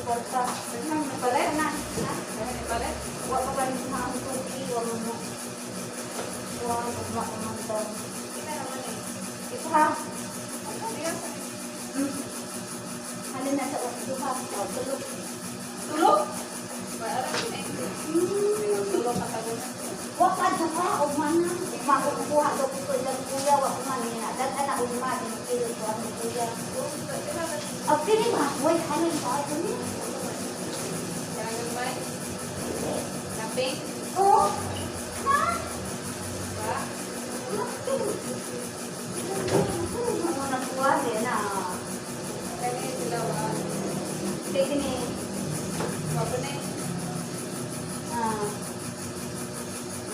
Kwarta. Daghan na palit. Na, ha? Daghan na palit. Wa pa ba ni mga tugi, wa mo mo. Wa mo mo mo to. Kita naman eh. Ito ha. Ano, diyan sa Halin na sa duha, sa tulog. Tulog? Parang yun eh. Tulog ka tago na. Wa pa duha og mana. Ugma ko kuha do ko ilang kuya wa ko man niya. Dad ana ugma din kilo ko ang kuya. Og dili ba? Way halin pa dili. Kailangan may naping. Oh. Ha? Ba? Naping. Ano na kuha din na. Kaya sila ba? Kay kini Wapo na eh. ah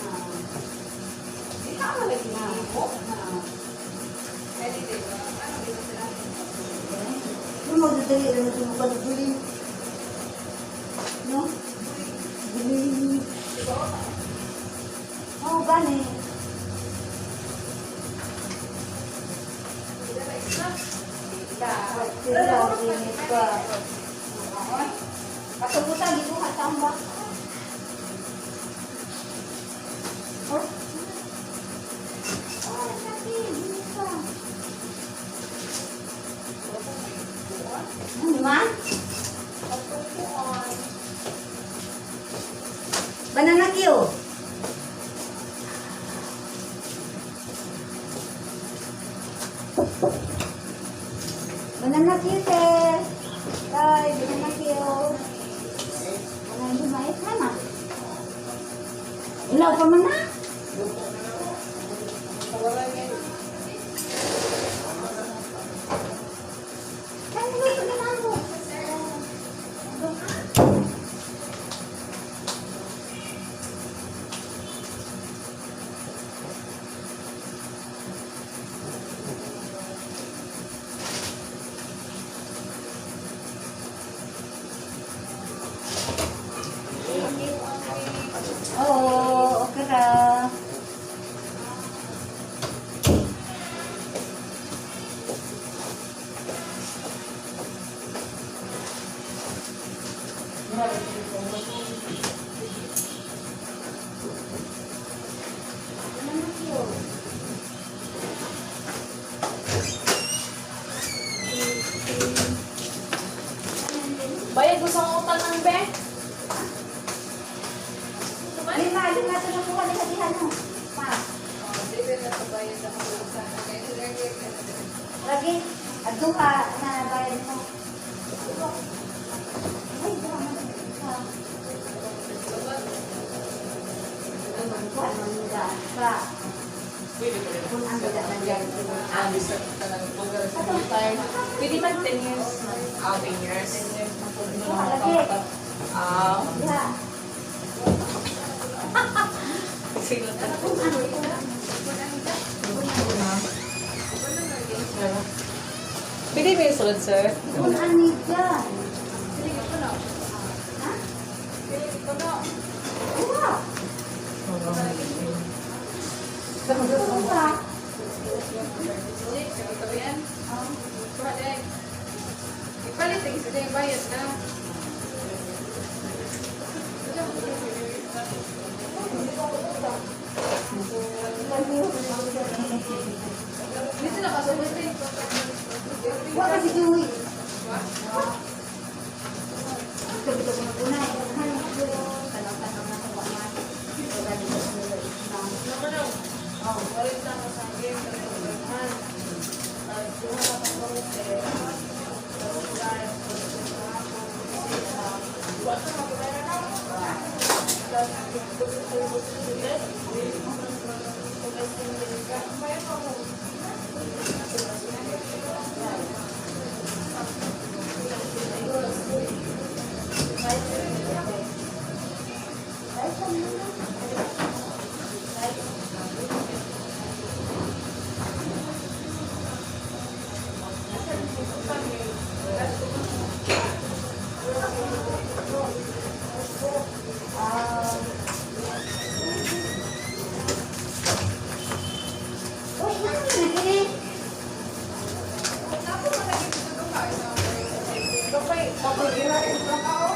ah Di ka mo lagi mo. ah. Kaya di ba? Ano dito sila? Yung magdadali naman sa mukha ng guli. No? Guli. Oo, gani. Sila ba extra? Sila. Sila, init pa. Oy. Katubutan, di ko katamba. Oh. Oh, sabi, hindi pa. Ano man? Pagtupuan. Banana Q. Banana Q, sir. Ay, banana Q. Ano yung mais na na? Ilaw pa man na. Ay, luto na lang mo. Oo, okay ra. Banana Q. Bayad ko sa utang ng be. Lima, lima ito na kuha nila diha no. Pa. Oh, di ba na bayad ako sa kaya lagi ka na. Lagi, aduha na bayad mo. Ay, duha man ka. Kuha man nila pa. Kung ang ganda man dyan. Ah, bisa ka ng lugar sa time. Pwede man 10 years. Ah, 10 years. 10 years na po. Duha lagi. Ah, Diha. sino ta? Kung ano ito. Pwede ba yung sulod, sir? Kung ano dyan. Ha? Duha. Duha. Ipalit ang isa yung bayad na. Dito na kasubot eh. Wa kasi Joey. Ito ko na tanong-tanong na ko man. Ito gani ko nila isang. Oh, walit na ako sa game sa pagkakan. Duha ka pang karote. Ay, sa mga. Ah. Uy, ano na kini? Kapay, kapay, gira yung plaka, oh.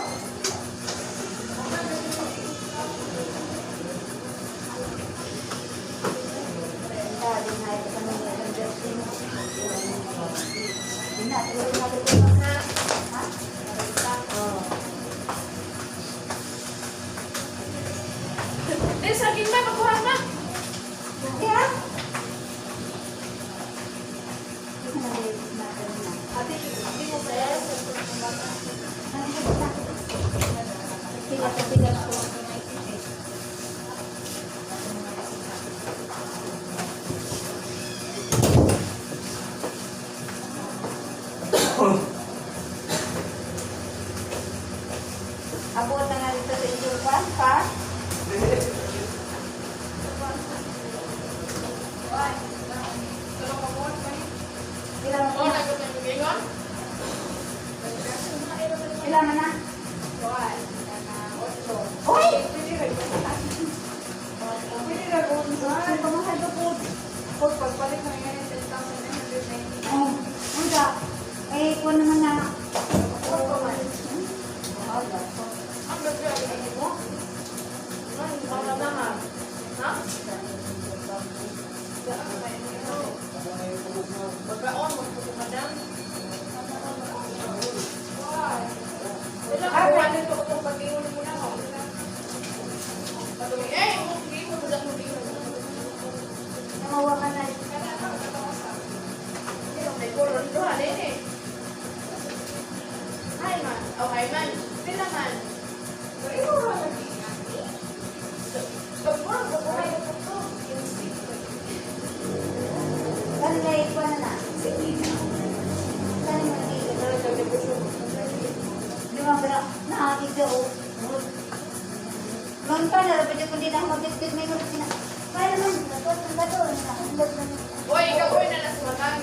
Di, saging ba? Pagkuha na. Ate, hindi mo sa Abot na nga dito sa inyong kwan, pa? Pila Oh, man na? nagkatanggingon? Pila man na? Uy! Pwede na kung Ang pamahal ko po. Pagpalit na ngayon, 10,990. Oh, unsa? Eh, kuwan naman na. Ang gagawin mo? Ay, para na ha. Ha? Pagkaon, magpupukadan. Wala ko, wala ko itong pag-iwan mo na. Eh, hindi mo, wala mo dito. Namawa ka na. May kulon doon, eh. Hi, man. Oh, hi, man. Sila, man. Pero ikaw lang Pagbuhay, pagbuhay yung ito. Kanilay, kuwan na na. Sige. Saan mo nagigil? Di ba ba? Naakig daw. Noon pa, narapat yung kundi na magkit-kit may mga sina. Kaya naman, bato, bato, nakasulat na. Uy, ikaw, uy, na nasa matang.